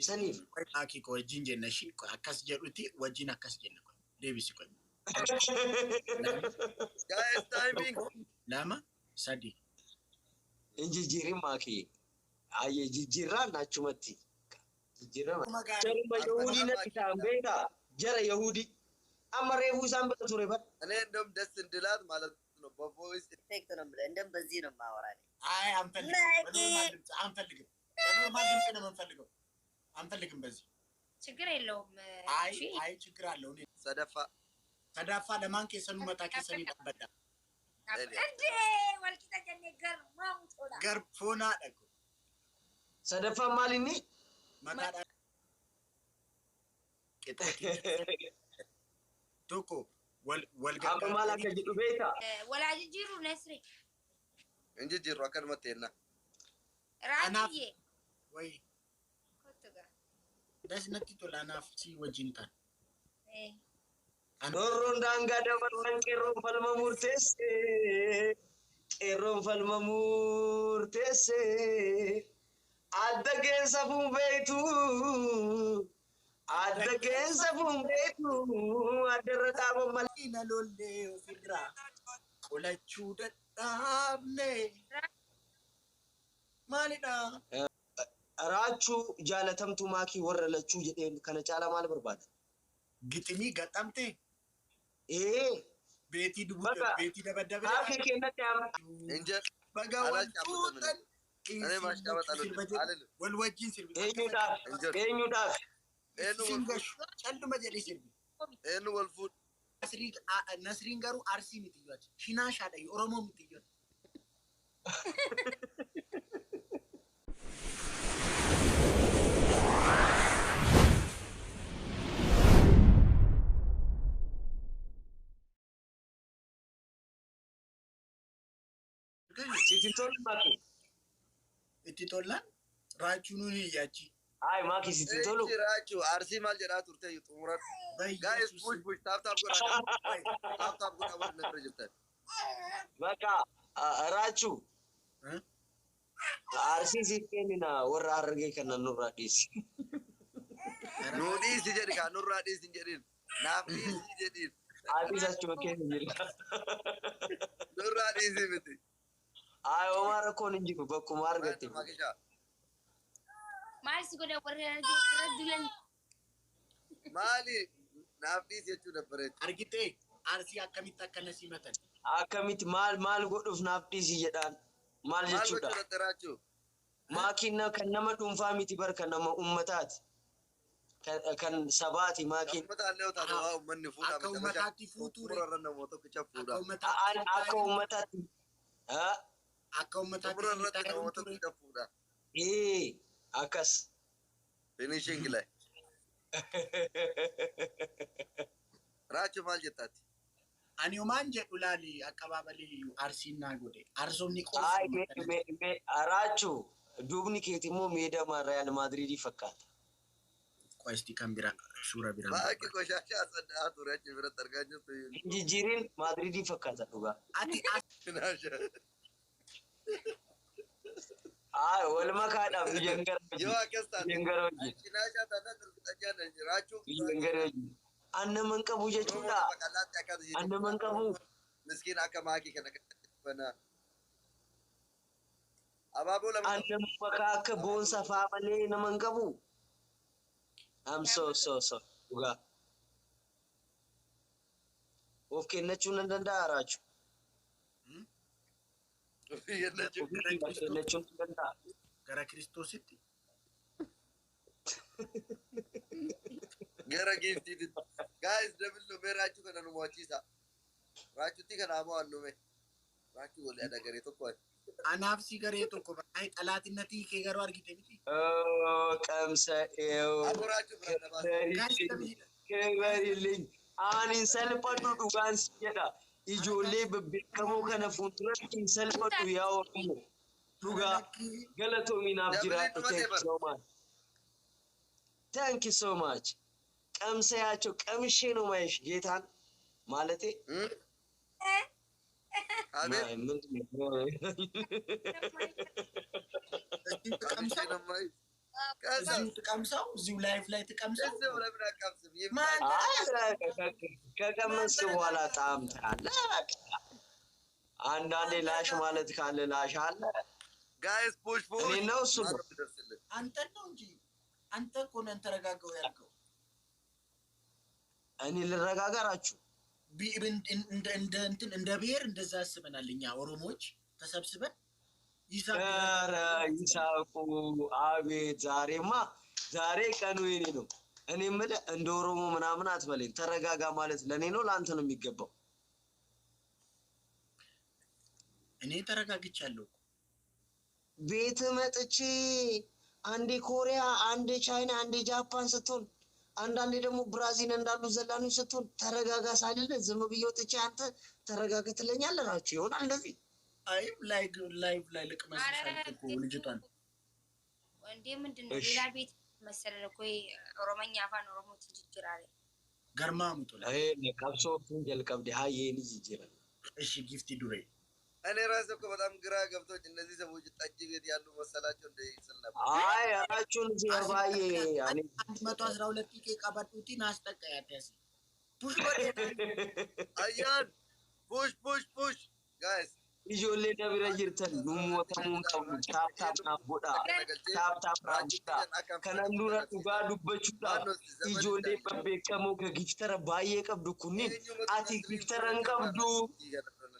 Saniif. Akii koo wajjin jenna ishii akkas jedhuti wajjin akkas jenna deebisi qoy. Guys, timing. 2 3. Hin jijjiirin maakii. Ayyee jijjiirraan achumatti. Jijjiirrama. Jaruma Yahudii natti ta'an beekaa? Jara Yahudii. Amma reefuu isaan bira ture bar. እኔ እንደውም ደስ እንድላት ማለት ነው በቮይስ ፌክት ነው የምልህ። እንደውም በዚህ ነው የማወራህ። አይ አንፈልግም፣ በኖርማል ድምፅ አንፈልግም። በኖርማል ድምፅ ነው የምንፈልገው። አንፈልግም በዚህ ችግር የለውም። አይ እሺ አይ ችግር አለው። እኔ ሰደፋ ተዳፋ ለማን ኬሰኑ መታ ኬሰኒ ጠበዳ እንዴ ወልቂጠ ጀኔ ገርማሙ ቶላ ገርፎና ደጎ Sadaffaan maal inni? መታዳ tokko wal wal Amma maal akka jedhu beekaa? ወላጅ ጂሩ ነስሪ እንጂ ጅሩ akkanumatti jenna. ራጅዬ ወይ ኮቱ ጋር ደስ natti tola anaaf si wajjin ta'an. Roorroon daangaa dabalaan qeerroon falma murteesse. Qeerroon falma murteesse. Adda keessa fuunfeetu. Adda keessa fuunfeetu. Adda irra dhaaban malee. Na lollee ofirraa qolachuu dadhabne. Maalidha? Raachuu jaalatamtuu maakii warra lachuu jedheen kana caalaa maal barbaada? Giximii gaxamte Ee beetii dubu Baga. beetii dabaddabe. Maakii kennatti amma. Injil Baga wal fuutan. እኔ ማሽቃበጥ አልወድም አልልም። Wal wajjin sirbi. Eenyuudhaaf? Injil Eenyuudhaaf? eenyu wal fuudhu Singashu calluma jedhee sirbi. eenyu wal fuudhu Nasriin garuu Arsii miti iyyuu ati. Shinaashaadha iyyuu Oromoo miti iyyuu ati. Sitti tolu maakii? Itti tollaan raachuu nuuni iyyaachi. Hayi maakii sitti tolu. Eechi raachuu Arsii maal jedhaa turte xumuran. Guys, push push tap tap godhaa tap tap godhaa warri na bira jirtan. Bakka raachuu. Arsii siif kennina warra Harargee kana nurraa dhiisi. Nuu dhiisi jedhi kaa nurraa dhiisi hin jedhin. Naaf dhiisi jedhin. Atis achuma keessa jira. Nurraa dhiisi miti. Hayi homaa rakkoon hin jiru bakkuma argatte. Maakishaa maal si godhe warri Harargee irra dulan maali naaf dhiisi jechuu dabbareetti. Argitee Arsii akkamitti akkana simatan? Akkamitti maal maal godhuuf naaf dhiisi jedhaan maal Maal jechuudha? gochuu dhatte raachuu? Maakiin kan nama dhuunfaa miti bar kan nama ummataati. Kan sabaati maakiin. Uummata illee taate waa uummanni fuudhaa Akka uummataatti fuutuu Xumura irra namoota tokkicha Akka fuudhaa. uummataatti Akka uummataatti. Akka uummataatti Xumura irratti namoota ture. tokkicha fuudhaa. Ee akkas. Finishing line. Raachuu maal jettaati? Ani homaan jedhu laali akkabaabalii Arsiin naa godhe. Arsoomni Hayi qofa. mee mee raachuu duubni keeti immoo meedaa Real Maadriidii fakkaata. Qosti kan bira suura biraa. Baaqi qoshaashaa saddaa ture achi biratti argaa jirtu. Hin jijjiirin Maadriidii fakkaata dhugaa. Ati Shinaashaa. Hayi wal makaadhaaf biyyan gara Yoo akkas taate biyyan gara hojii shinaashaa taanaan darbitan raachuu. biyyan gara hojii. An nama hin qabu jechuudha. Maqalaatti akkas An nama hin qabu. Miskiin akka maakii kana bana. Abaaboo lama. An nama makaa akka boonsa faa malee nama hin qabu. I'm so so so dhugaa. Of kennachuu nan danda'a raachuu. Yennachuu. Of kennachuu nan danda'a. Gara Kiristoositti. Gara giiftiitti. Guys, double dhumee raachuu kana nu mo'achiisa. Raachuutti kana moo annume. Raachuu walii ada garee tokko. Anaaf si garee tokko baay'ee xalaatinnatii kee garuu argite miti. Oh, ቀምሰ ይኸው Aboo raachuu bira na baasa. Guys, taphidha. ክበሪልኝ. Ani hin salphadhu dhugaan si jedha. Ijoollee bebbeekamoo kana fuulduratti hin salphadhu yaa Oromoo. Dhugaa galatoominaaf jiraadhu. Thank you so much. Thank you so much. ቀምሰያቸው ቀምሼ ነው ማየሽ ጌታን ማለቴ Abeet. ምንድን ነው? እስቲ ቀምሰው Qabishee namai. ከዛ እዚሁ ትቀምሰው፣ እዚሁ ላይፍ ላይ ትቀምሰው። እዚሁ ለምን አቀምስም? ማን አይ፣ ከቀመስክ በኋላ ጣዕም ታያለህ። በቃ አንዳንዴ ላሽ ማለት ካለ ላሽ አለ። Guys, push, push። እኔ ነው እሱ ነው። ማነው የሚደርስልን? አንተን ነው እንጂ፣ አንተ እኮ ነህ ተረጋጋው ያልከው። እኔ ልረጋጋራችሁ። እንደ እንትን እንደ ብሔር እንደዛ ያስበናል። እኛ ኦሮሞዎች ተሰብስበን ይሳቅ ኧረ ይሳቁ! አቤት ዛሬማ ዛሬ ቀኑ የኔ ነው። እኔ የምልህ እንደ ኦሮሞ ምናምን አትበለኝ። ተረጋጋ ማለት ለእኔ ነው ለአንተ ነው የሚገባው? እኔ ተረጋግቻለሁ። ቤት መጥቼ አንዴ ኮሪያ፣ አንዴ ቻይና፣ አንዴ ጃፓን ስትሆን፣ አንዳንዴ ደግሞ ብራዚል እንዳሉ ዘላኖች ስትሆን ተረጋጋ ሳልልህ ዝም ብዬ ወጥቼ አንተ ተረጋጋ ትለኛለህ። ናቸው ይሆናል እንደዚህ። አይ live ላይ ልቅመስ አልክ እኮ ልጅቷን። እንዴ ምንድን ነው? እሺ። ሌላ ቤት መሰለን እኮ ኦሮመኛ Afaan Oromoo jijjiiraale። ገርማሙ ቶላ። ይሄ qabsoo jalqabde hayyee ni jijjiiran. እሺ ጊፍቲ ዱሬ። እኔ ራሴ እኮ በጣም ግራ ገብቶች እነዚህ ሰዎች ጠጅ ቤት ያሉ መሰላቸው እንደ ስል ነበር። አይ ራቹን ባዬ 112 ኬ ቀበጡቲ ናስጠቀ ያተስ push አያን push, push, push, guys. Ijoollee na bira jirtan nu mootamuu hin qabnu. Tap tap naaf godhaa. Tap tap naaf godhaa. Kanan dura dhugaa dubbachuudhaaf ijoollee babbeekamoo ka giftara baay'ee qabdu kunniin ati giftara hin qabdu,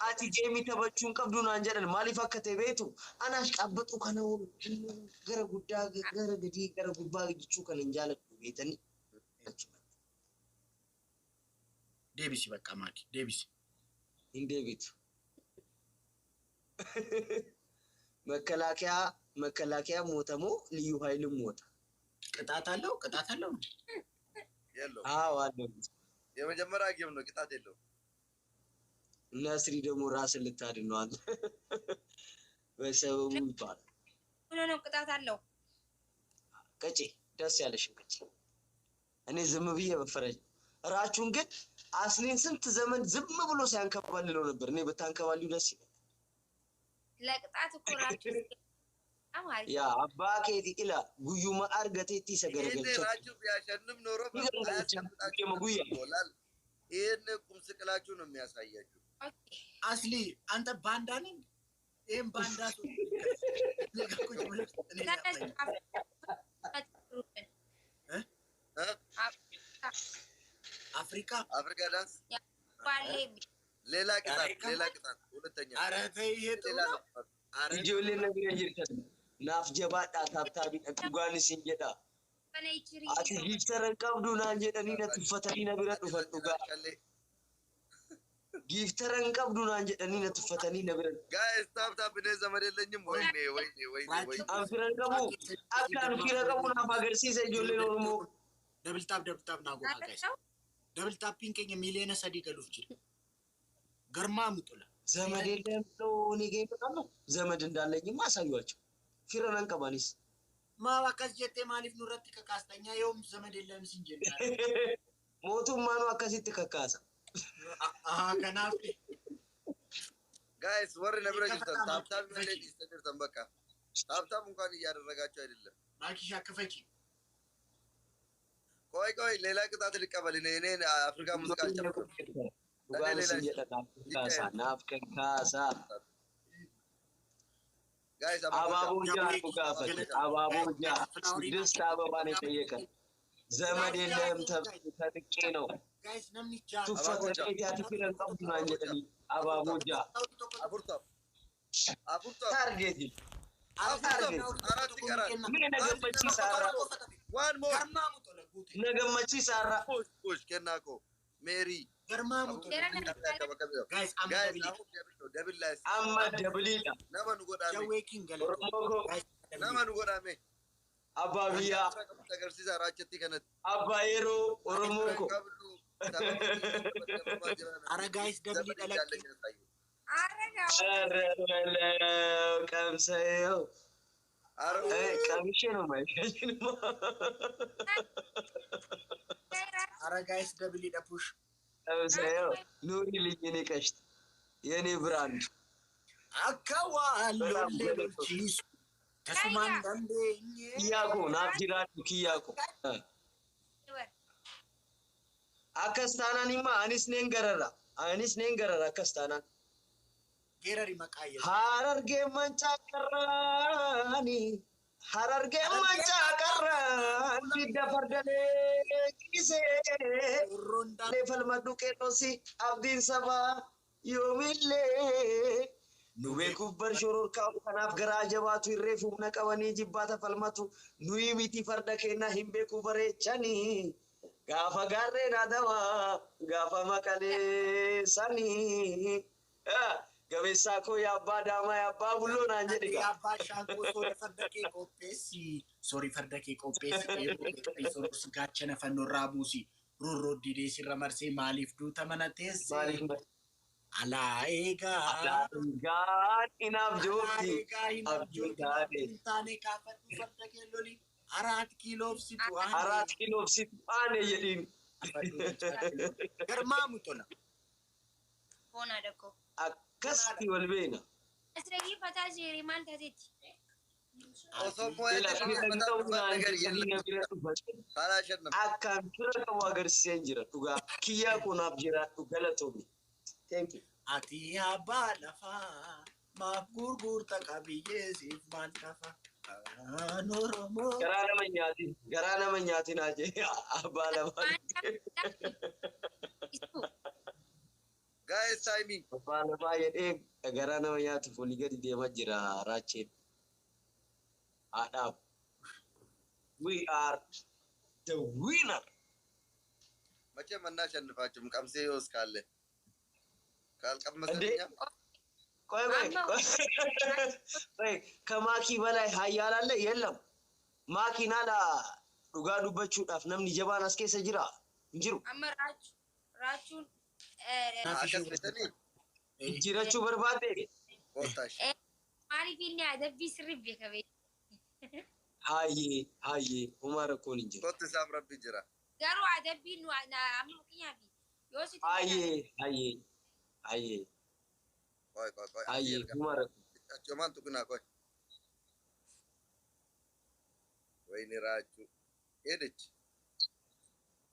ati game taphachuu hin qabdu naan jedhan. Maaliif akka ta'e beektu? Anaas qabbatu kana gara guddaa gara gadii gara gubbaa jechuu kan hin jaaladhu beetanii. Deebisi በቃ ማኪ deebisi. Hin deebitu. መከላከያ መከላከያ ሞተ ሞ ልዩ ኃይልም ሞተ። ቅጣት አለው፣ ቅጣት አለው። የለውም። አዎ አለው። የመጀመሪያ game ነው፣ ቅጣት የለውም። ነስሪ ደግሞ ራስን ልታድን ነው አንተ። በሰበቡ ይባላል። ሆኖ ነው ቅጣት አለው። ቅጪ፣ ደስ ያለሽን ቅጪ። እኔ ዝም ብዬ በፈረጅ እራችሁን ግን አስሊን ስንት ዘመን ዝም ብሎ ሲያንከባልለው ነበር። እኔ ብታንከባልዩ ደስ ይላል። ለቅጣት እኮ ራችሁ በጣም አሪፍ። Yaa abbaa keeti ila guyyuma argateetti isa ይሄኔ garagalcha. ራችሁ ቢያሸንፍ ኖሮ ይገርማል። ጉያ። ይሞላል። ይሄን ቁም ስቅላችሁ ነው የሚያሳያችሁ። Okay. አስሊ አንተ ባንዳ ነህ። ይሄን ባንዳ ሰው ቁጭ ብለህ እኔ ያሳየኝ። እ? አፍሪካ። አፍሪካ ዳንስ። ባሌ። ሌላ ቅጣት፣ ሌላ ቅጣት፣ ሁለተኛ። ኧረ ተይ ይሄ ጥሩ ሌላ ነው። ቅጣት። ኧረ Ijoolleen na bira jirtan naaf jabaadhaa, tap tapiidha, dhugaan isin jedha. Ati giftara hin qabdu naan jedhanii na tuffatanii na bira dhufan dhugaa. Giftara hin qabdu naan jedhanii na tuffatanii na bira. Guys, tap tap። እኔ ዘመድ የለኝም። ወይኔ ወይኔ ወይኔ ወይኔ! An fira hin qabu. Akka an fira qabu naaf agarsiisa ijoolleen Oromoo. Double tap, double tap naa godhaa guys. Double tapiin keenya 3 miiliyoona galuuf jira. ገርማሙ ቶላ። ዘመድ የለም ብለው እኔ ጋ ይመጣሉ። ዘመድ እንዳለኝማ አሳዩአቸው። Fira nan qaba anis. Maaf akkas jettee maaliif nurratti kakaasta? Yoom ዘመድ የለም sin jenna. Mootummaanuu akkasitti kakkaasa. Kanaaf Guys, warri na bira jirtan tap tap malee dhiistanii jirtan በቃ tap tap እንኳን እያደረጋችሁ አይደለም። ማኪሻ ክፈቺ። ቆይ ቆይ፣ ሌላ ቅጣት ልቀበል። እኔ አፍሪካ ሙዚቃ አልጨምርም። Dhugaan isin jedha naaf kakkaasa. Naaf kakkaasa. Guys. አባቦ ጃ nu gaafate. አባቦ ጃ ስድስት አበባ ነው የጠየቀን። ዘመድ የለህም ተጥቄ ነው Guys, namni jaa tuffatanii ati fira hin qabdu naan jedhanii abaaboo ጃ Afur tap, afur tap. Target. አራት ይቀራል። Mee na gammachiisa har'a. One more. ገርማሙ ቶላ ጉቴ። Na gammachiisa har'a. Push, push kennaako ሜሪ። ገርማሙ ቶላ። Guys, amma Guys. Double. አሁን double ነው፣ double ላይ Amma doubleiidha. Nama nu godhame. ጀዌኪን ገለቶ። Oromoo koo. Guys. Nama nu godhame. Abbaa biyyaa. Agarsiisa raachatti kanatti. Abbaa yeroo Oromoo koo. Qabdu. አረ guys, double dhalaqi. አረጋው። ኧረ በለው ቀምሰው ቀምሼ ነው ማይሻችንማ። አረ guys, double dha push. ቀምሰው ኑሪልኝ የኔ ቀሽት የኔ brand. አካዋሎ ሌሎች Tasumaan dandeenye. Kiyyaa koo naaf jiraadhu kiyyaa koo. Akkas taanaan immoo anis neen garara. Anis neen garara akkas taanaan. Geerari maqaa Yesuus. Harargee mancaa qarraani. Harargee mancaa qarraan bidda fardalee gisee. Roorroon daa- Falmadhu qeerransi abdiin sabaa yoomillee. Nu beekuuf bar shororkaa'u kanaaf garaa jabaatu irree humna qabanii jibbaata falmatu nuyi miti farda keenna hin beeku bareechanii. Gaafa gaarreen adawaa gaafa maqaleessanii. Gabeessaa koo yaabbaa daamaa yaabbaa bulloo naan jedhe gaa. Abbaa shaangoo soori farda kee qopheessi. Soori farda kee qopheessi. Eeboo kee sororsi gaachana fannoorraa buusi. Roorroo didee sirra marsee maaliif duuta mana teesse? Maaliif Alaa eegaa. Alaa inaaf Alaa joobti. eegaa hin Abjuu abjooti. taate. Hin taane kaafadhu farda kee loli. Araat kiiloofsitu aane. Araat kiloofsitu aane jedhiin. Garmaamu tola. Foonaa dhakkoo. Akkasitti wal beena. Asirratti fataa jeeree maal taateetti? Osoo moo'ee Ila fira qabu naan jedhanii na bira dhufan. Karaa shan Akkaan fira qabu agarsiiseen jira dhugaa. Kiyyaa koo naaf jiraadhu galatoomi. Thank you. Ati abbaa lafaa maaf gurgurta qabiyyee siif maal tafa? Afaan Oromoo. Garaa nama nyaatin. Garaa nama nyaatin haa jee abbaa lafaa. Guys, timing. Abbaa lafaa jedhee garaa nama nyaatuuf olii gadi deemaa jira raacheen. Haadhaaf. We are the winner. መቼም አናሸንፋችሁም። ቀምሴ ይወስ ካለ ካልቀመሰን እንዴ? እኛ ቆይ ቆይ ቆይ ቆይ ከማኪ በላይ ሀያል አለ? የለም። ማኪን አላ dhugaa dubbachuudhaaf namni jabaan as keessa jira hin jiru. Amma raachuun akkas fetanii Jiraachuu barbaade qottash maaliif inni adabbii sirrii beekame? hayyee hayyee homaa rakkoon hin jiru. qotti isaaf rabbi jira. Garuu adabbiin nu amma fakkeenyaaf yoo sitti Hayyee hayyee hayyee ቆይ ቆይ ቆይ hayyee homaa rakkoon. achumaan tuqinaa ቆይ ወይኔ raachuu ሄደች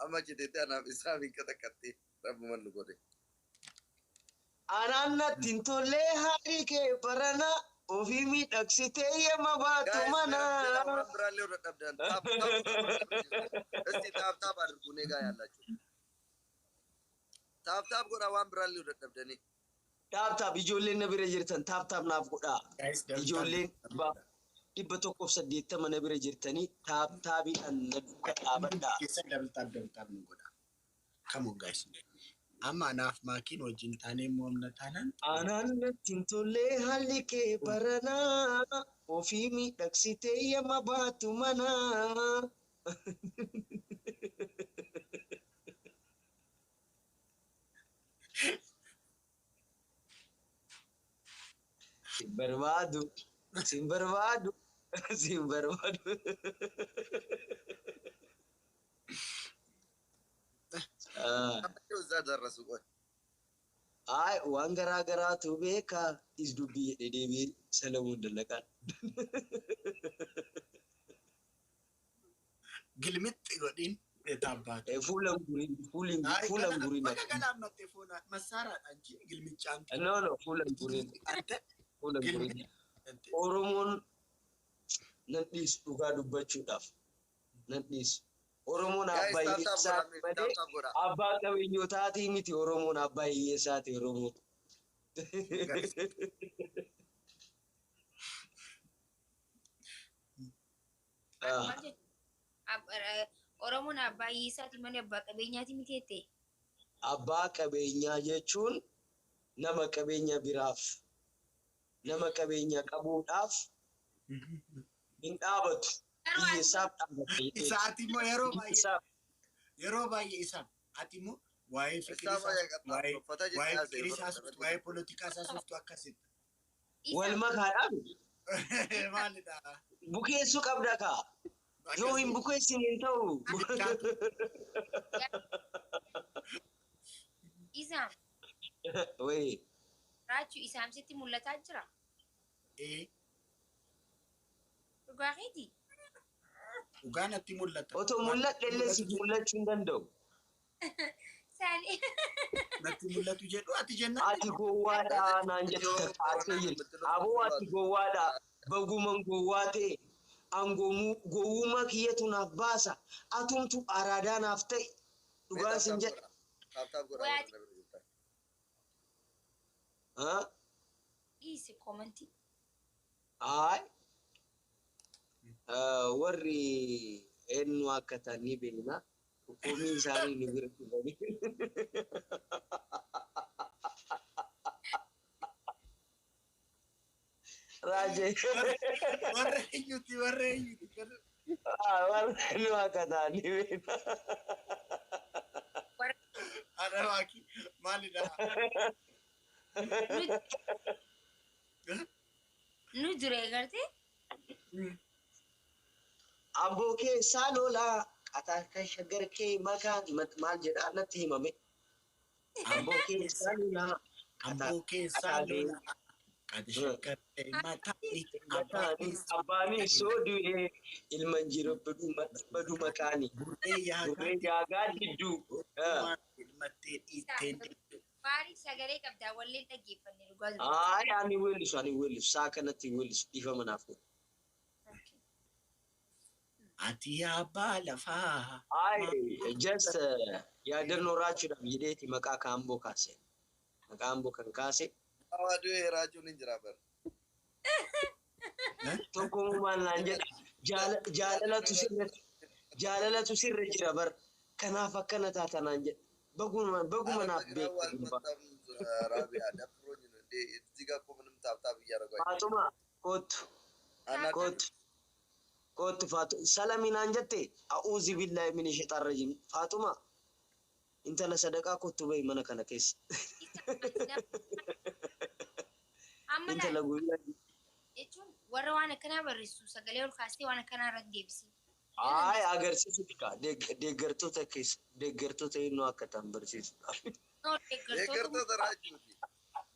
amma citeetti anaaf isaaf hin qaxaqqatte rabbuman nu godhe. Anaan natti hin tollee haadhi kee barana ofii miidhagsitee yemma baatu mana. biraallee irra dhabdan tap እስቲ tap tap አድርጉ እኔ ጋ ያላችሁ tap tap godhaa waan biraallee irra dhabdanii. Tap tap ijoolleen na bira jirtan tap tap naaf godhaa. Ijoolleen 180 na bira jirtanii tap tapiidhaan na duuka dhaabadhaa. Keessa double tap double tap nu godha. Come on guys. Amma anaaf maakiin wajjin taanee mo'amna taanaan Anaan natti hin tollee haalli kee baranaa ofii miidhagsitee yemma baatu mana. Sin barbaadu, sin barbaadu, sin barbaadu. Ah. እዛ ደረሱ። ቆይ Ay, waan garaa garaatu beekaa is dubbii jedhee deebi'ee Salamuun Dallaqaan. Gilmixxi godhin taabbaatu. Fuula guriin, fuula guriin. Bakka galaammattee foona massaaraadhaan jini gilmichaan. No, no, fuula guriin, fuula guriin. Oromoon nan dhiisu dhugaa dubbachuudhaaf nan dhiisu. Oromoon abbaa hiyyeessaati malee abbaa qabeenyotaatii miti. Oromoon abbaa hiyyeessaati Oromoon. Oromoon abbaa hiyyeessaati malee abbaa qabeenyaati miti jettee. Abbaa qabeenyaa jechuun nama qabeenya biraaf nama qabeenya qabuudhaaf hin dhaabatu. Hiyyeessaaf dhaabata. Isaati immoo yeroo baay'ee yeroo baay'ee isaan ati immoo waa'ee fikirii waa'ee fikirii isaas waa'ee poolitikaa isaas oftu akkasitti. Wal makaadhaan Maalidha? Bukeessuu qabda kaa. Yoo hin bukeessin hin ta'u. Isaan. Wayii. Raachuu isaan sitti mul'ataa jira. Ee. Dhugaa keeti. Dhugaa natti mul'ata. Otoo mul'adhe illee si mul'achuu hin danda'u. Saani. Natti mul'atu jedhu ati jennaan. Ati gowwaadha naan jette taatee jirti. Aboo ati gowwaadha. Baguman gowwaa ta'e. An gowwummaa kiyyatu naaf baasa. Atumtu araadaa naaf ta'e. Dhugaan sin jedha. Tap tap godhaa warra bira jirtan. Ha? Dhiisi koomantii. Ayi. Warri eenyu akka ta'an ni beekna. Komii isaanii nu bira dhufanii. Raajee. Warra eenyuti warra eenyuti. Warri eenyu akka ta'an ni beekna. Haadha waaqii maalidha? Nu dure gartee. Amboo keessaa lolaa qataa shaggar kee makaan maal jedhaa natti himame. Amboo keessaa lolaa Amboo keessaa lola. Qadi shaggartee mataani. Abbaa keessaa abbaanis soo du'ee ilman jiru badu makaani. burree yaagaa Burree yaagaa didduu. ilmattee dhiitteen. Maaliif sagalee qabdaa walleen dhaggeeffanne dhugaa jiru. Ayi ani weellisu ani weellisu saa kanatti weellisu dhiifama naaf godhu. Ati abbaa lafaa. Ayi just yaadannoo raachuudhaaf jedheeti maqaa kaamboo kaase. Maqaa amboo kan kaase Awaa du'ee raachuun hin jira bara. tokko maal naan jedha jaalalatu sirra jaalalatu sirra jira bar kanaaf akkana taata naan jedha baguma baguma naaf beeku. Faatuma kootu kootu kootu Faatu salamii naan jette a'uuzi billaahi min shaytaan rajiim Faatuma intala sadaqaa kootu bahi mana kana keessa Amma intala guyyaa jechuun warra waan akkanaa barreessu sagalee ol kaastee waan akkanaa irratti deebisi. Ay agarsiisudha deeggartoota keessa deeggartoota eenyu akka ta'an barsiisudha. No, deeggartoota Deeggartoota raachuuti.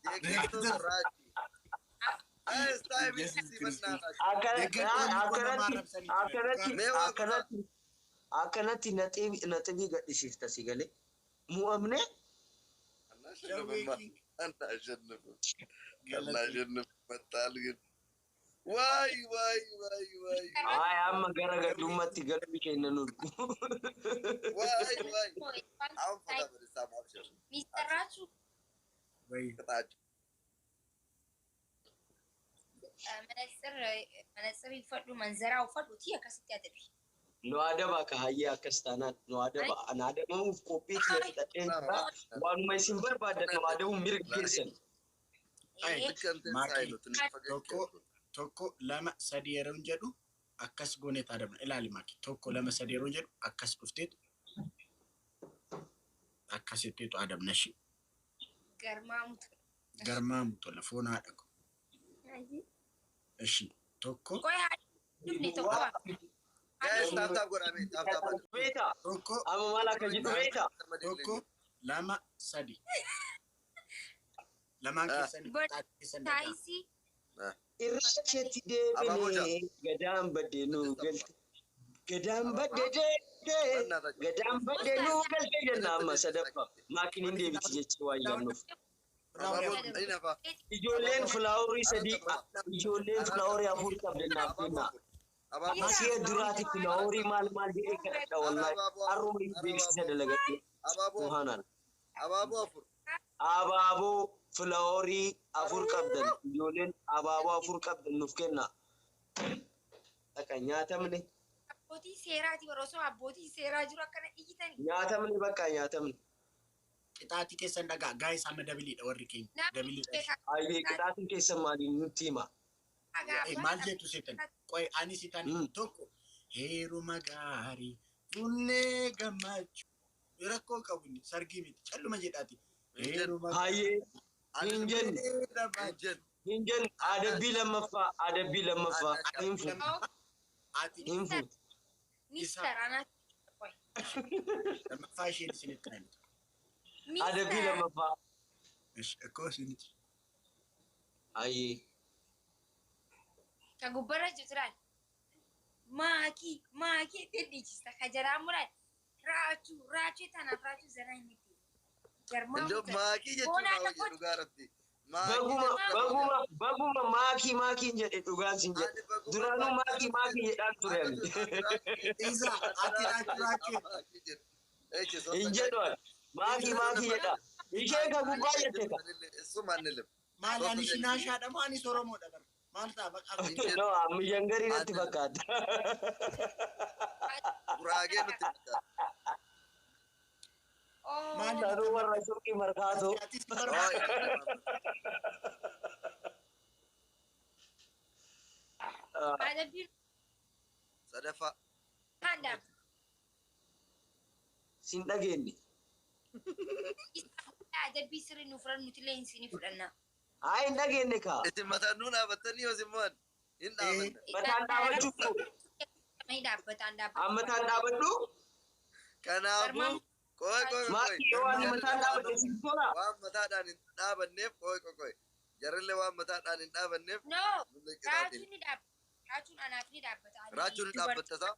Deeggartoota raachuu. Akkanatti akkanatti akkanatti naxibii gadhisiifta si galee mu'amne Waay waay waay waay ay amma gara gaddummatti galmi keenya nu waay waay. አሁን ፈታ በደስታ ማብሸር Mister Raachuu ቅጣችሁ manatsirii uffadhu manzaraa uffadhuuti akkasitti adabi. Nu adaba ka hayyee akkas taanaan nu adaba ana adabamuuf qophii kiyya fixadheen jira waanuma isin barbaadan nu adabuun mirga keessan. ልክ እንትን ሳይሉ ትንሽ ፈገግ Tokko tokko lama sadi yeroo hin jedhu akkas goonee taadabna ilaali maaki tokko lama sadi yeroo hin jedhu akkas dhufteetu akkasitteetu adabna ishee Garmaamutu. garmaamu tola foon haadha ko ishee tokko Qoy haa dhufne tokko. Guys, tap tap godhaa mee tap tap godhaa. Beeta tokko amma maal akka jedhu beeta tokko lama sadi lamaan keessan keessan dhagaa. Taayinsii irrachetti deebinee gadaan badde nu galte gadaan badde deebinee gadaan badde nu galte jenna amma sadaffaa maakiniin deebiti jechuu waan yaadnuuf. Ijoolleen filaaworii sadii ijoolleen filaaworii afur qabdan naaf kenna. Asiya duraati filaaworii maal maal jedhee kadhadha wallaahi har'uma beeksisa dalagadhe. Subhaanallah. Abaaboo afur. Abaaboo filaaworii afur qabdan ijoolleen abaaboo afur qabdan nuuf kenna. Dhaqa nyaatamne abbootii seeraati warra osoo abbootii seeraa jiru akkana iyyitanii. nyaatamne bakka nyaatamne. Qixaatii keessan dhagaa gaa'is amma dabiliidha warri keenya dabiliidha. Ayyee qixaatiin keessan maaliin nutti hima. Maal jettu seetan qoy ani sitan tokko heeruma gaarii funnee gammachuu rakkoo qabu inni sargii miti calluma jedhaati. Heeruma Hayyee hin jenne hin jenne adabbii lammaffaa adabbii lammaffaa hin fuudhu ati hin fuudhu. Mister anaatti. lammaffaa isheen isinitti himtu. Adabbii lammaffaa. Akkoo isinitti. Hayyee Ka gubbarra jirtu laal. Maakii maakii itti dhiichista. Ka jaraa muraan raachuu raachuu tanaaf raachuu zanaa hin itti. Garmaamu Iddoo tola. maakii jechuun Boonaa haa hojii tokkotti dhugaa rabbi. Maakii Baguma jechuun haa baguma hojii. baguma maakii maakiin jedhe dhugaan sin jedhe. Ani baguma Duraanuu maakii maakii maakii jedhaan ture ani. Isa ati raachuu raachuu. Maakii jedhu. Eeche Hin sotta jedhu ani. Maakii maakii jedha. Isheen ka gubbaa jette ka. Sumannilim. Maal ani shinaashaadha moo anis Oromoodha bara. Maal ta'a maqaa koo. No, ammayyan garii natti fakkaata. Guraagee nutti fakkaata. Oh. Maali? Sanuu warra suuqii markaatoo. Atis barbaada. Adabbiin Sadaffaa. mataan dhaabbata. Sin dhageenye. Adabbii sirrii nu fudhannu nuti illee isinii fudhanna. Haa hin dhageenye kaa. Isin mataan nuu dhaabattanii yoo isin mo'an hin dhaabanna. Mataan dhaabachuu Ni dhaabbataan dhaabbata. Ammataan dhaabadhu. Kanaafuu qoy qoy qoy. Maakii yoo ani mataan dhaabadhe si tola. Waan mataadhaan hin dhaabanneef qoy qoy qoy. Jarrillee waan mataadhaan hin dhaabanneef No, nullee qixaatiin. raachuun ni dhaabbata. Raachuun anaaf ni dhaabbata. Ani Raachuun ni dhaabbata isaa.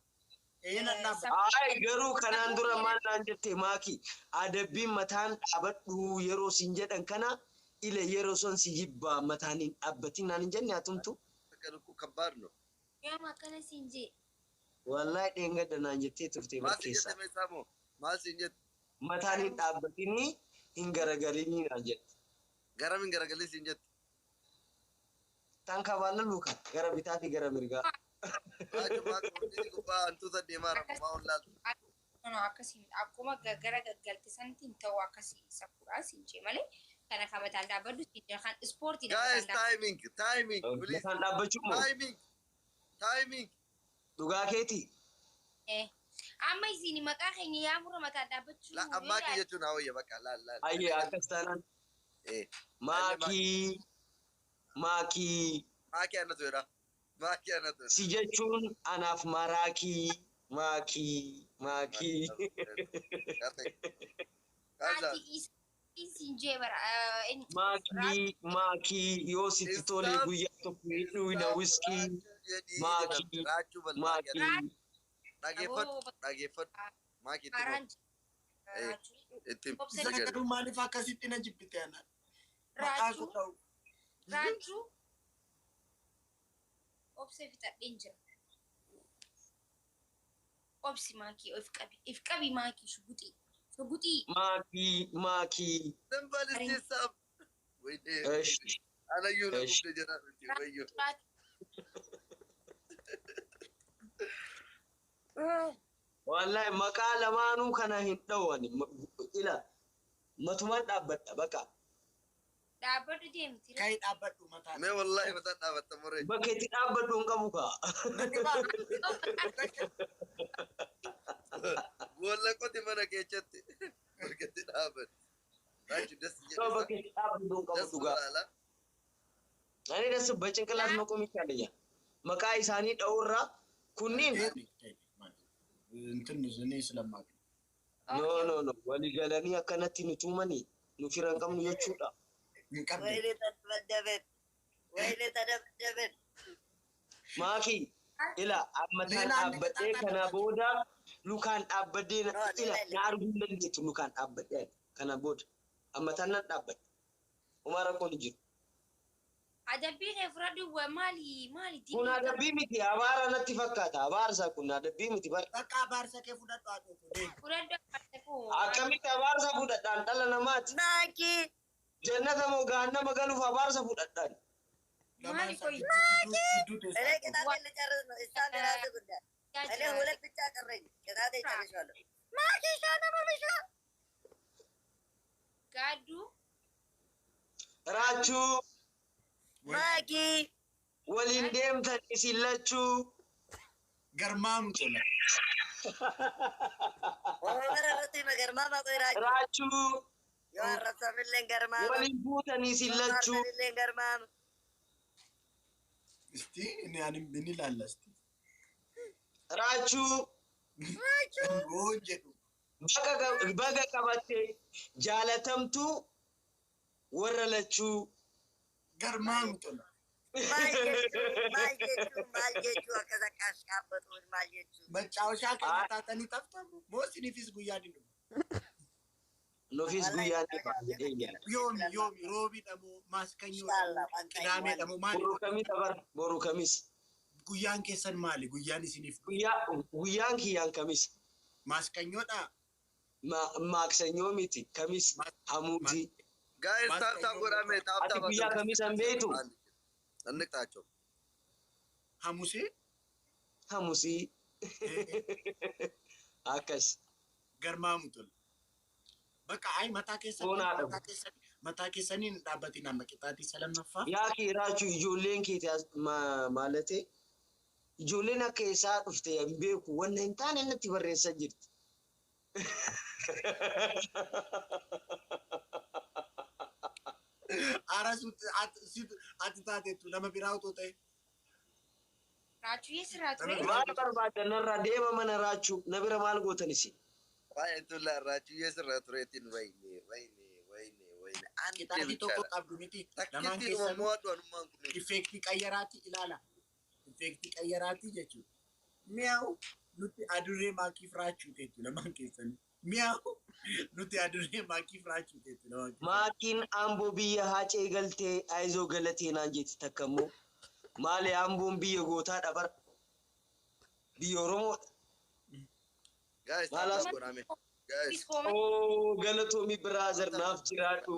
Ee nan dhaabbata. Ay garuu kanaan dura maal naan jette maakii adabbiin mataan dhaabadhu yeroo sin jedhan kana ila yeroo son si jibbaa mataan hin dhaabbatin naan hin jenne hatumtu. Akka lukkuu kabbaadno. Yooma akkana siin jee. Wallahi dheengadda naan jettee turte Maal siin barkeessa. jette meeshaa moo? Maal siin jette? Mataan hin dhaabbatinii hin garagalinii naan jette. Garam hin garagalii siin jette? Tan kabaalla luka gara bitaa fi gara mirgaa. Raachuu maa qophii gubbaa hantuuta deemaa rafumaa ol laaltu. No, akkasii miti. Akkuma gara gaggalte sanatti hin ta'u akkasii safuudhaan siin jee malee kana kan mataan dhaabbadhu siin jee kan ispoortii Guys, timing, timing, please. Mataan dhaabbachuu moo Timing, timing. dhugaa keetii? Amma isin maqaa keenya yaamurra mataan dhaabbachuu La ammaa kiyya jechuun haa wayya bakka laal laal. Ayyee akkas taanaan Eh, maakii maakii maakii anatu jedha. Maakii anatu jedha. si jechuun anaaf maraakii maakii maakii. Kaasa. Ati isin jee bara Maakii maakii yoo sitti tole guyyaa tokko hidhuu wiskii maakii, Raachuu bal'aa maakii. Dhageeffadhu dhageeffadhu. Maakii itti Haaraan Eh. itti Isa garuu maaliif akkasitti na jibbite ana? Maqaa koo Raachuu ta'u. raachuu obsa fixadheen jira. Obsi maakii if qabi if qabi maakii shuguxii shuguxii Maakii maakii. Simple is this. Wayne. Esh Anayyuu na Esh. gubde jedhaa miti wayyo. Wallahi maqaa lamaanuu kana hin dhawani ila matumaan dhaabbadha baqa. Dhaabbadhu deemti. Kai dhaabbadhu mataa. Mee wallahi mataan dhaabatta muree. Bakka itti dhaabbadhu hin qabu kaa. Boolla qoti mana keessatti. Bakka itti dhaabbadhu. Raachuu das Yoo bakka itti dhaabbadhu hin qabu Das dhugaa. ilaala. Ani das በጭንቅላት መቆም ይቻለኛል። Maqaa isaanii dha'uurraa kunniin እንትን እኔ ስለማውቅ no no no walii galanii akkanatti nu tumanii nu fira hin qabnu jechuudha. hin qabne. ወይኔ ተደበደብን፣ ወይኔ ተደበደብን። Maakii ila ammataan Leelaan dhaabbadhee kana booda lukaan dhaabbadhee No, ila leela- na arguu hin dandeettu lukaan dhaabbadhee kana booda ammataan nan dhaabbadhe. Homaa rakkoon hin jiru. Adabbii kee fudhadhu wa maali maali Kun adabbii miti abaara natti fakkaata abaarsa kun adabbii miti bara. Bakka abaarsa kee fudhadhu haadha koo deemi. Fudhadhu abaarsa koo. Akkamitti abaarsa fudhadhaan dhala namaati. ማኪ Jannata moo gahannama galuuf abaarsa fudhadhaan. Lamaan Maali isaa qoyi? gidduu እኔ teessaa. ቅጣቴን ልጨርስ ነው። እሷም የራሱ ጉዳይ። እኔ ሁለት ብቻ ቀረኝ። ቅጣቴ ጨርሻለሁ። ማኪ ሻነመምሻ Gaadduu Raachuu ማኪ waliin deemtan isin lachuu. Garmaamu tola. ወበረረቱ መገርማማ ቆይ ራቹ Raachuu የዋረሰምልን ገርማማ waliin fuutan isin lachuu. የዋረሰምልን ገርማማ Isti inni ani inni ilaalla isti. Raachuu Hoo jedhu. baga qabatte jaalatamtuu warra lachuu. Garmaamu tola. Maal jechuu maal jechuu maal jechuu akkas akkas dhaabbatuun maal jechuu. መጫወቻ ከታተኒ ጠፍተሙ ሞስኒፊስ ጉያ ዲኑ Nuufis guyyaan dhufa jedhee jira. ዮሚ ዮሚ ሮቢ ደሞ ማስከኞ Inshallah wanta ቅዳሜ ደሞ ማሊ Boru kamisa bara boru kamisa. ጉያን ኬሰን ማሊ ጉያን isiniif Guyyaan kiyyaan kamisa. ማስከኞዳ Maaksanyoo miti kamis hamuuti. Guys, tap tap godhame tap Ati tap. guyyaa kamisa hin beektu? እንቅጣቸው። ሐሙሴ Hamusii. Akkas. ገርማሙ ቶል በቃ አይ መታ ኬሰን Foon haadhamu. መታ ኬሰኒን dhaabbatiin amma qixaatii salammaffaa Yaa kee raachuu ijoolleen keeti maalatee ijoolleen akka isaa dhufte hin beeku wanna hin taane natti barreessaa jirti. Ara ati taateettu nama biraa otoo ta'e Raachuu eessarraa ture? Maal barbaaddan narraa deema mana raachuu na bira maal gootan isin? Baay'eetu raachuu sirra tureetiin wayne wayne wayne wayne. Qixaatii tokko qabdu miti lamaan Takkiitti keessanuu uumamoo aduu anummaan kun. Effeektii qayyaraatii ilaala. Effeektii qayyaraatii jechuudha. Mi'aawu nuti adurree maakiif raachuu teettu lamaan keessanii. Mi'aawu nuti adurree maakiif raachuu teettu lamaan keessanii. Maatiin Amboo biyya Haacee galtee Ayizoo galatee naan jetti takka immoo maali Amboon biyya gootaa dhabar biyya Oromoodha. Guys, tap tap godhame. Guys. Oo galatoomi brother, naaf jiraadhu,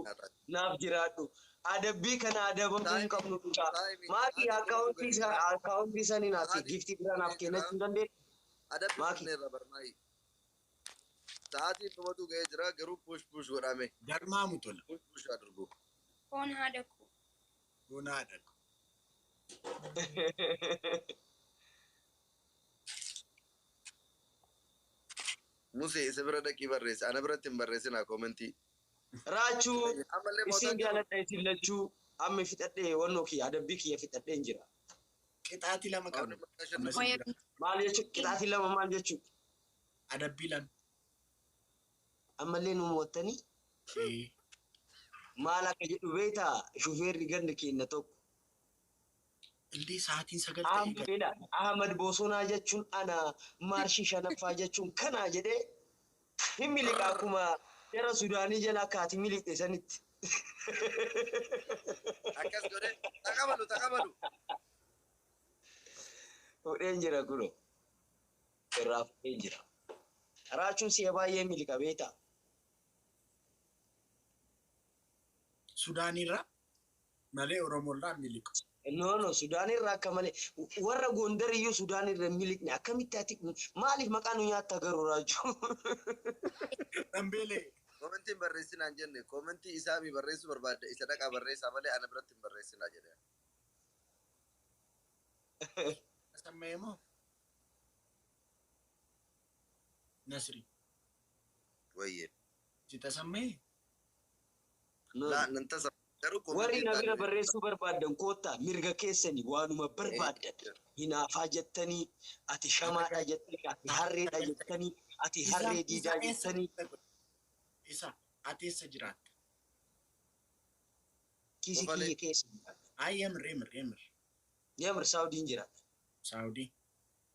naaf jiraadhu. Adabbii kana adabamuu hin qabnu dhugaa. Maatii akkaawuntii sanii naaf giftii biraa naaf kennachuu hin dandeessu. Adabbii Maaki. irra barmaayi. Sa'aatiin dhumatu ga'ee jira garuu push push godhame. Garmaamu tola. Push push አድርጉ። Foon haadha koo. Bonaadha. Musee isa bira dhaqii barreessi. Ana biratti hin barreessinaa koomentii. Raachuu Ammallee isin mootaan jaaladha isin lachuu amma fixadhee wannoo kiyya adabbii kiyya fixadhee hin jira. Qixaatii lama qabna. jiru. Maal jechuun qixaatii lama maal jechuun Adabbii lama. Ammallee nu mo'attanii Ee, maal akka jedhu beektaa shufeerri ganda keenya tokko. Indee sa'aatiin 9 ta'ee gara. Ahmedidha. Ahmad Bosonaa jechuun ana maarshii shanaffaa jechuun kana jedhee hin miliqa akkuma jara Sudaanii jala akka ati miliqxe sanitti. Akkas godhe taqabalu taqabalu. Fuudheen jira kuno. Irraa fuudheen jira. Raachuun si'a baay'ee miliqa beektaa. Sudaanirraa malee Oromoorraa miliqu. No, Sudaanirraa akka malee warra Gondar iyyuu Sudaanirra hin miliqne akkamitti ati maaliif maqaa nu nyaatta garuu raachuu? Dhambeelee. Koomentii hin barreessinaa hin jenne koomentii isaa mi barreessuu barbaadde isa dhaqaa barreessaa malee ana biratti hin barreessinaa jedhe. Sammayee moo? Nasri. Wayyee. Si tasammayee? Laa nan tasa garuu Warri koomentii na bira barreessuu barbaaddan koottaa mirga keessanii waanuma barbaaddan hinaafaa jettanii ati shamaadha jettanii ati harreedha jettanii ati harree diidaa jettanii Isa ati eessa jiraatta? Kiisii kiyya keessa. Ay የምር የምር የምር Yamir Saawudiin jiraata. Saawudii.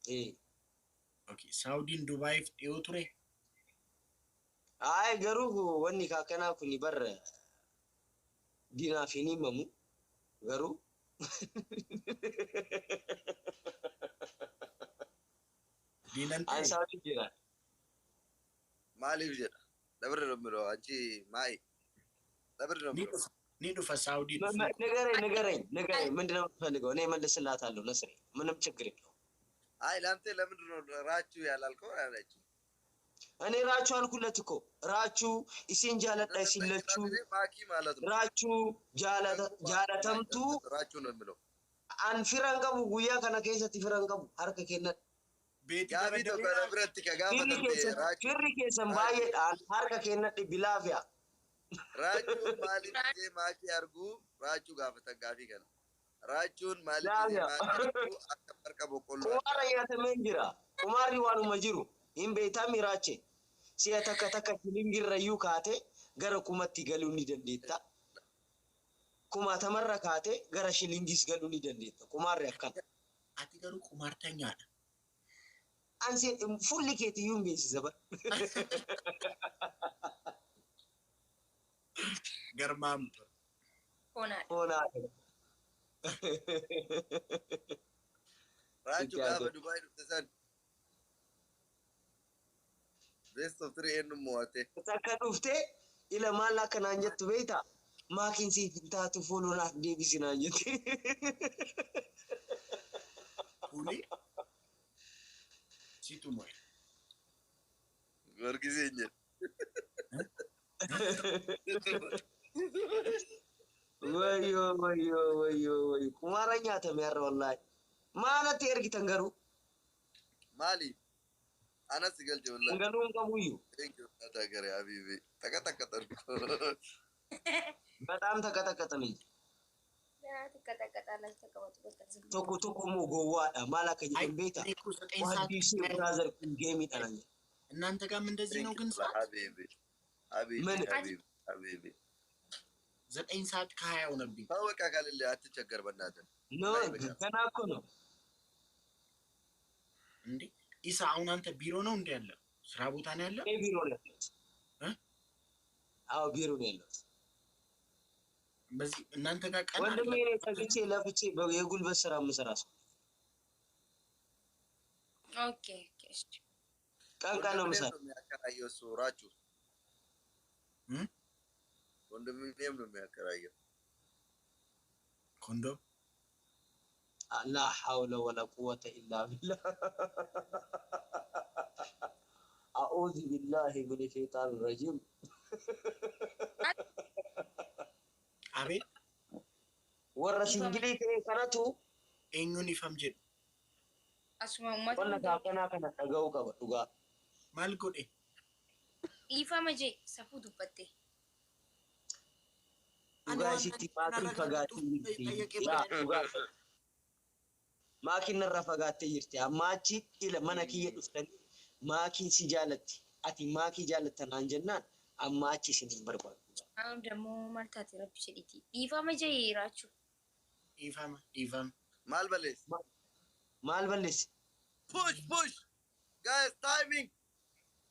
Eh. Okay. Saawudiin Dubaayiif dhiyoo ture. Ay garuu wanni akkanaa kun barra diinaaf hin himamu garuu Diinan an ta'e. Saawudii jiraata. Maaliif jedha? Dabri ነው አንቺ ማይ dabri ነው Ni dhufa. Ni dhufa Saawudii dhufu. ንገረኝ ንገረኝ ንገረኝ፣ ምንድን ነው የምትፈልገው? እኔ እመልስልሃታለሁ ነስሬ፣ ምንም ችግር የለውም። አይ ለአንተ ለምንድን ነው ራችሁ ያላልከው አለች። እኔ ራቹ አልኩለት እኮ ራቹ isin jaaladha isin lachuu ማኪ ማለት ነው። ራቹ jaalatamtuu ራችሁ ነው የሚለው። An firan qabu guyyaa kana keessatti firan qabu harka kennadha. Beetii Gaabii tokko dabadabee na biratti ka Firri gaafatamte keessan raachuu firri keessan baay'eedhaan harka kennadhe bilaafiya. Raachuun maaliif gisee maakii arguu raachuu gaafatan gaafii kana. Raachuun maaliif gisee Laafiya. maakii arguu akka marqa boqqolloo Qumaara nyaatamee jira. Qumaarri waanuma jiru hin beektaa miraache. Si'a takka takka shilingirra iyyuu kaatee gara kumatti galuu ni dandeetta. Kumaatamarra kaatee gara shilingiis galuu ni dandeetta. Qumaarri akkana. Ati garuu qumaartanyaadha. Ansi fuulli keetiyyuu hin beeksisa bara. Garmaamu. Foonaadha. Foonaadha. Raachuu gaafa Dubaay dhufte san. Best of three eenyu mo'ate? Takka dhuftee ila maal akka naan jettu beektaa? Maakiin siif hin taatu fuuluu naaf deebisi naan jette. Fuulli situ mo'e. Gorgisee hin jedhu. Wayyoo wayyoo wayyoo wayyoo. Qumaara nyaatame har'a wallaahi. Maalatti ergitan garuu? Maali? Anas si galche wallaahi. Galuu hin qabuyyuu. Thank you tata gare habibi. Takka takka tarku. በጣም ተቀጠቀጥን እንጂ ትቀጠቀጣላችሁ ተቀመጡ። በቃ ዝም ብሎ። tokko tokko immoo gowwaadha. Maal akka አይ jedhan beektaa? እኔ እኮ 9 ሰዓት Waddii ishee brother kun geemiidha naan jedhe. እናንተ ጋርም እንደዚህ ነው Thank ግን you ሰዓት habibi. Habibi ምን? habibi habibi. 9 ሰዓት ከ20 ሆነብኝ። ተው በቃ ካለለ አትቸገር በእናትህ። No ገና እኮ ነው። እንዴ ኢሳ አሁን አንተ ቢሮ ነው እንዴ ያለ? ስራ ቦታ ነው ያለ? እኔ ቢሮ ነው ያለሁት። እ? አዎ ቢሮ ነው ያለሁት። በዚህ እናንተ ጋር ቀን ወንድሜ አለ? እኔ ተግቼ ለፍቼ የጉልበት ስራ የምሰራ ሰው Okay okay እሺ። ቀን ቀን ነው ኮንዶሚኒየም የምሰራ። ነው የሚያከራየው እሱ ራችሁ። እም? ኮንዶሚኒየም ነው የሚያከራየው። ኮንዶም لا حول ولا قوة إلا بالله أعوذ بالله من الشيطان الرجيم። አቤት። Warra single ta'e kanatu eenyuun ifam jedhu Asuma uummata wanna hunda akkanaa kana dhaga'uu qaba dhugaa. Maal godhe? Dhiifama jee safuu dubbatte. Dhugaa isitti maakiin fagaattee jirti. Yaa dhugaa. Maakiin narraa fagaattee jirti. Amma achi ila mana kiyya dhuftanii maakiin si jaalatti. Ati maakii jaalatta naan jennaan amma achi isin hin barbaadu. አሁን ደግሞ maal taate rabbi jedhiiti. Dhiifama jee raachuu. Dhiifama, dhiifama. Maal balleesse? Maal balleesse? Push push guys, timing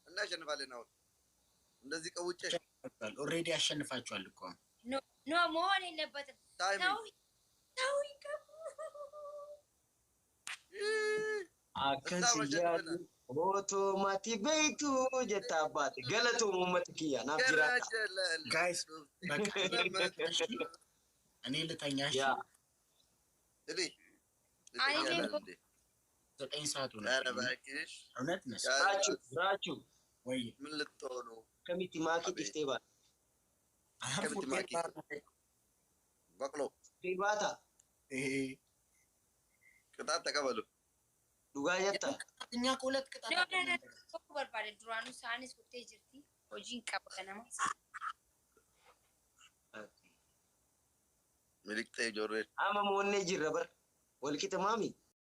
እናሸንፋለን። አሁን እንደዚህ ቀውጬ Already አሸንፋችኋል እኮ አሁን። No መሆን የለበትም። Timing. ተው ተው ይገቡ። Akkan si jaallu otoo beektu jetta abbaate. Galatoom uummata kiyya naaf jiraadha. Guys በቃ እሺ፣ እኔ ልተኛ። እሺ። Yaa. 9 ሰዓት ሆነ። ኧረ እባክሽ። እውነት ነስ Raachuu raachuu ወይ ምን ልትሆኑ? Akkamitti maakii dhiftee baata? Akkamitti maakii? በቅሎ። Dhiftee baata? ቅጣት ተቀበሉ። Dhugaa jetta? እኛ እኮ ሁለት ቅጣት No, no, አለ። no. Tokko barbaade duraanuu isaanis kuttee jirti. Hojiin qaba ganama. Miliqxee ijoollee. Amma moonnee jirra bar. Walqixa maami?